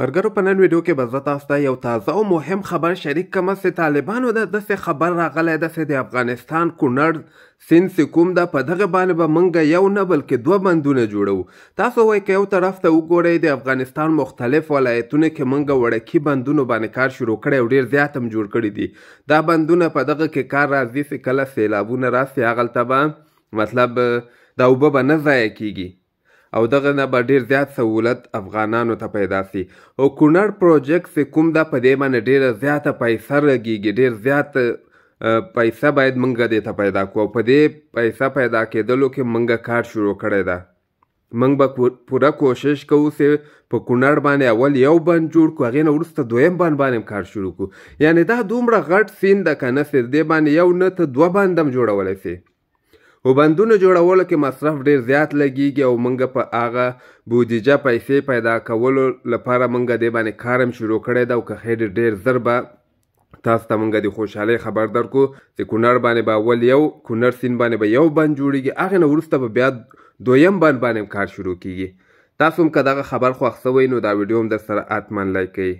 ملګرو، په نن ویډیو کې به زه تاسو ته یو تازه او مهم خبر شریک کړم چې طالبانو د داسې خبر راغلی ده چې د افغانستان کونړ سیند چې کوم ده، په دغه باندې به موږ یو نه بلکې دوه بندونه جوړوو. تاسو وایئ که یو طرف ته وګورئ، د افغانستان مختلف ولایتونو کې موږ وړکي بندونو باندې کار شروع کړی او ډېر زیات هم جوړ کړي دي. دا بندونه په دغه کې کار راځي چې کله سیلابونه راسي، هغلته به مطلب دا اوبه به نه ضایع کیږي او دغه نه به ډیر زیات سهولت افغانانو ته پیدا سي. او کونړ پروجیکټ چې کوم ده، په دې باندې ډیره زیاته پیسه لګیږي، ډیر زیات پیسه باید مونږ دې ته پیدا کړو او په دې پیسه پیدا کېدلو کې مونږ کار شروع کړی ده. مونږ به پوره کوشش کوو چې په کونړ باندې اول یو بند جوړ کړو، هغې نه وروسته دویم بند باندې هم کار شروع کړو. یعنې دا دومره غټ سیند ده که نه چې دې باندې یو نه ته دوه بند هم جوړولی سي. خو بندونو جوړولو کې مصرف ډیر زیات لګیږي او مونږ په هغه بودیجه پیسې پیدا کولو لپاره مونږ دې باندې کار هم شروع کړی ده. او که خیر ډیر زر به تاسو ته مونږ د خوشحالۍ خبر درکړو چې کونړ باندې به اول یو کونړ سیند باندې به یو بند جوړیږي، هغې نه وروسته به بیا دویم بند باندې هم کار شروع کیږي. تاسو هم که دغه خبر خوښ سوی نو دا ویډیو هم در سره حتما لایک کړئ.